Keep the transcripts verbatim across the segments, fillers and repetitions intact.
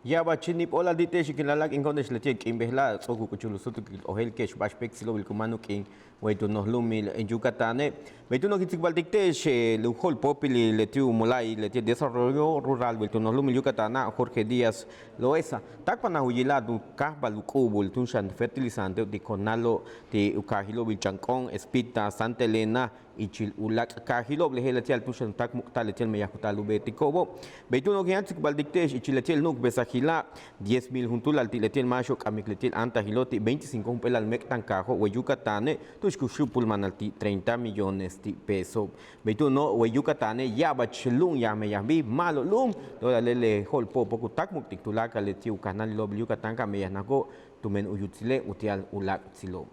Ya'abach níib óolal ti' te'ex, kin láak'inko'one'ex leti'e' k'iin bejela' ts'o'ok u k'uchul u súutukil ojéeltike'ex ba'ax péektsilo'obil ku máan u k'iin wey tu noj lu'umil Yucatanne'. Bey túuno' kin tsikbaltik te'ex u jo'olpóopil leti' u mola'ayil leti' desarrollo rural wey tu noj lu'umil Yucatana', Jorge Díaz Loesa, táakpajnaj u yila'al u káajbal u k'u'ubul túun xan fertilizanteo' ti' CONALo' ti' u kaajilo'obil Chancón, Espita, Santa Elena, ichil u láak' kaajilo'ob. Le je'ela' ti'al túun xan u táak muk'ta'al leti'e' meyaj ku taal u beetiko'obo'. Bey túuno' kin tsikbaltik te'ex ichil leti'e' nu'ukbesajila' diez mil juntúulal ti' leti'e' máaxo'ob k'amik leti'e' áantajilo' ti' veinticinco jump'éelal méek'tankaajo' wey Yucatane' tu'ux ku xu'upul maanal ti' treinta millones ti' peso. Bey túuno' wey Yucatane' ya'abach lu'um yaj meyajbil, ma'alob lu'um, lole' le jo'olpóopok u táak muk'tik tuláakal leti' u kajnáalilo'obil Yucatán ka meyajnajo'ob tumen u yutsile' uti'al u láak'tsilo'ob.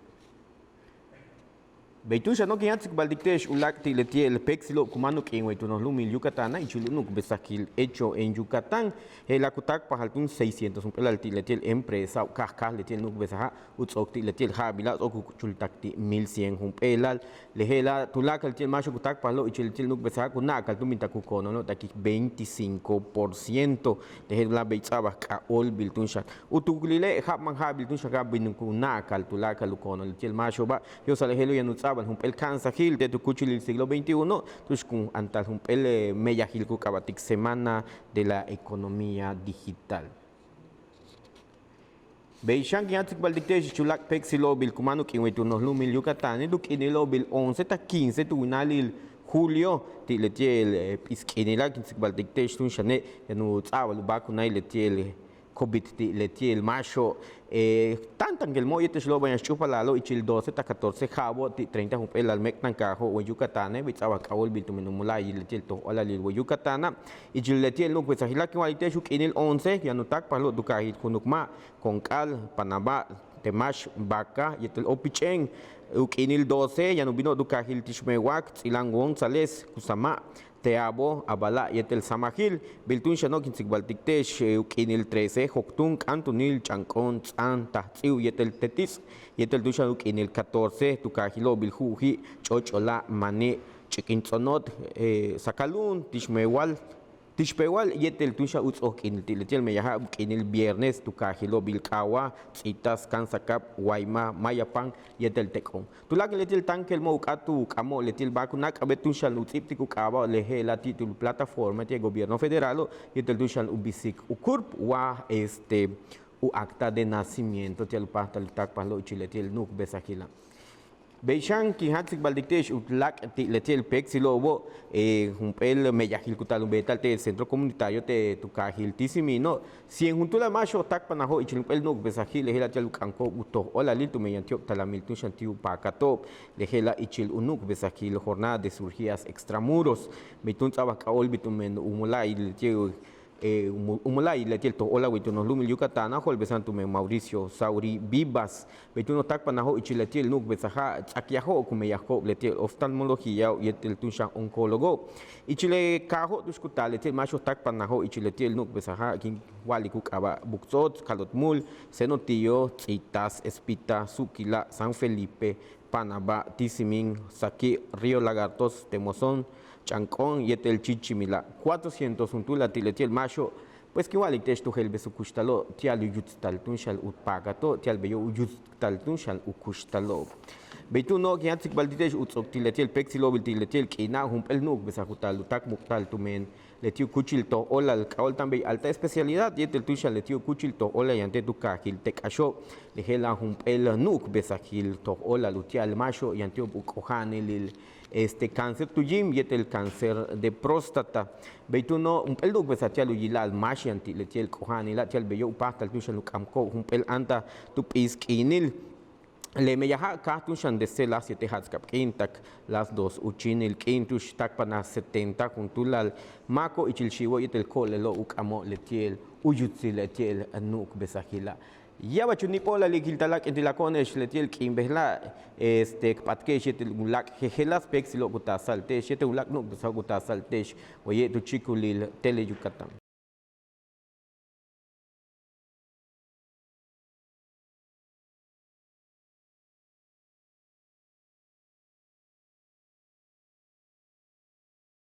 Bey túun xano' kin tsikbaltik te'ex u láak' ti' leti'e' péektsilo'ob ku máan u k'iin wey tu noj lu'umil Yucatana' ichil u nu'ukbesajil Hecho en Yucatán. Je'ela' ku táakpajal túun seiscientos jump'éelal ti' leti'e' empresa u káajkáaj leti'e' nu'ukbesaja' u ts'o'ok ti' leti'e' ja'abila' ts'o'ok u k'uchul tak ti' mil cien jump'éelal. Le je'ela' tuláakal leti'e' máaxo'ob ku táakpajalo'ob ichil leti'e' nu'ukbesaja' ku na'akal túun bin tak u koonolo' tak veinticinco por ciento. Le je'ela' bey ts'a'abal k'aj óolbil túun xan u tuukulile' ja'ab máan ja'abil túun xan ka bin ku na'akal tuláakal u koonol leti'e' máaxo'oba'. Yo'osal le je'elo' yaan u ts'a'abal jump'éel ka'ansajil te' tu kúuchilil siglo veintiuno tu'ux ku antal jump'éel meyajil ku k'aaba'tik Semana de la Economía Digital. Bey xan kin tsikbaltik te'ex ichil u láak' péektsilo'obil ku máan u k'iin wey tu noj lu'umil Yucatane' tu k'iinilo'obil once tak quince tu winalil julio ti' leti'e' p'is k'iinila' kin tsikbaltik te'ex túun xane' yaan u ts'a'abal u vacunail leti'e' covid ti' leti'e' máaxo'ob. Táantankelmo'ob yéetel xlo'obayan xch'úupalalo'ob ichil doce tak catorce ja'abo'ob ti' treinta jump'éelal méek'tankaajo' wey Yucatane'. Bey ts'a'abal k'aj óolbil tumen u mola'ayil leti'e' toj óolalil wey Yucatana' ichil leti'e' nu'ukbesajila' kin wa'alik te'ex u k'iinil once yaan u táakpajalo'ob tu kaajil Junucma', Conkal, Panabá, Temax, Baca yéetel Opich'éen. U k'iinil doce yaan u bino'ob tu kaajil Tixmehuac, Tz'ilan González, Cusama', Teabo, Abala' yéetel Samajil. Bey túun xano' kin tsikbaltik te'ex u k'iinil trece, Joctún, K'antunil, Chancón, Tz'an, Tajts'íiw yéetel Tetitz', yéetel túun xan u k'iinil catorce tu kaajilo'obil Ju'uji', Ch'óch'ola', Mani', Ch'ik'ints'onot, Sacalun, Tixmehual, Tixpehual yéetel túun xan u ts'o'ok k'iinil ti' leti'e' meyaja' u k'iinil viernes tu kaajilo'obil K'awa', Tz'itas, Kansakab, Guayma, Mayapán yéetel Tec'ón. Tuláakal leti'e' táankelmo'ob u k'áat u k'amo'ob leti'e' ba'ax ku náak'abéet túun xan u ts'íibtik u k'aaba'ob le je'ela' ti' tu plataforma ti' gobierno federalo' yéetel túun xan u bisik u curp wa este u acta de nacimiento ti'al u páajtal u táakpajalo'ob ichil leti'e' nu'ukbesajila'. Bey xan kin tsikbaltik te'ex u láak' ti' leti'e' péektsilo'obo' jump'éel meyajil ku taal u beeta'al te' centro comunitario te' tu kaajil Tisimino'. Cien juntúulal máaxo'ob táakpajnajo'ob ichil jump'éel nu'ukbesajil le je'ela' ti'al u k'amko'ob u toj óolalil tumen yaan ti'ob talamil túun xan ti' u paakat to'ob le je'ela' ichil u nu'ukbesajil Jornada de Cirugías Extramuros. Bey túun ts'a'abal k'aj óolbil tumen u mola'ayil leti'e' u mola'ayil leti'e' toj óolal wey tu noj lu'umil Yucatana' jo'olbesan tumen Mauricio Sauri Vivas. Bey túuno' táakpajnajo'ob ichil leti'e' nu'ukbesaja' ts'akiyajo'ob ku meyajko'ob leti'e' oftalmologiao' yéetel túun xan oncólogo. Ichil le kaajo'ob tu'ux ku taal leti'e' máaxo'ob táakpajnajo'ob ichil leti'e' nu'ukbesaja' kin wa'alik u k'aaba' Buctzo'ots, Calotmul, Cenotillo, Tz'itas, Espita, Suquila', San Felipe, Panabá, Tisimín, Saki', Río Lagartos, Temozón, Ch'ancón yéetel Chichimila'. Cuatrocientos juntúulal ti' leti'e' máaxo'ob. Pues kin wa'alik te'ex tu je'elbes u kuxtalo'ob ti'al u yutsta'al túun xan u paakato'ob ti'al beyo' u yutsta'al túun xan u kuxtalo'ob. Bey túuno' kin tsikbaltik te'ex u ts'o'ok ti' leti'e' péektsilo'obil ti' leti'e' k'iina' jump'éel nu'ukbesaj ku taal u táak muk'ta'al tumen leti' u kúuchil toj óolal k'ajóolta'an bey alta especialidad yéetel túun xan leti' u kúuchil toj óolal yaan te' tu kaajil Tekaxo'. Le je'ela' jump'éel nu'ukbesajil toj óolal uti'al máaxo'ob yaan ti'ob u k'oja'anilil este cáncer tu yim yéetel cáncer de próstata. Bey túuno' jump'éel nu'ukbesaj ti'al u yila'al máax yaan ti' leti'e' k'oja'anila' ti'al beyo' u páajtal túun xan u k'amko'ob jump'éel áantaj tu p'is k'iinil. Le meyaja' káaj túun xan desde las siete ja'atskab k'iin tak las dos u chíinil k'iin tu'ux táakpajnaj setenta juntúulal máako'ob ichil xiiwo'ob yéetel ko'olelo' u k'amo'ob leti'e' u yutsil leti'e' nu'ukbesajila'. Ya'abach u níib óolal ikil ta láak'intilako'one'ex leti'e' k'iin bejela' este k p'atke'ex yéetel u láak' jejeláas péektsilo'ob ku taasa'al te'ex yéetel u láak' nu'ukbesajo'ob ku taasa'al te'ex waye' tu chíikulil Tele Yucatán.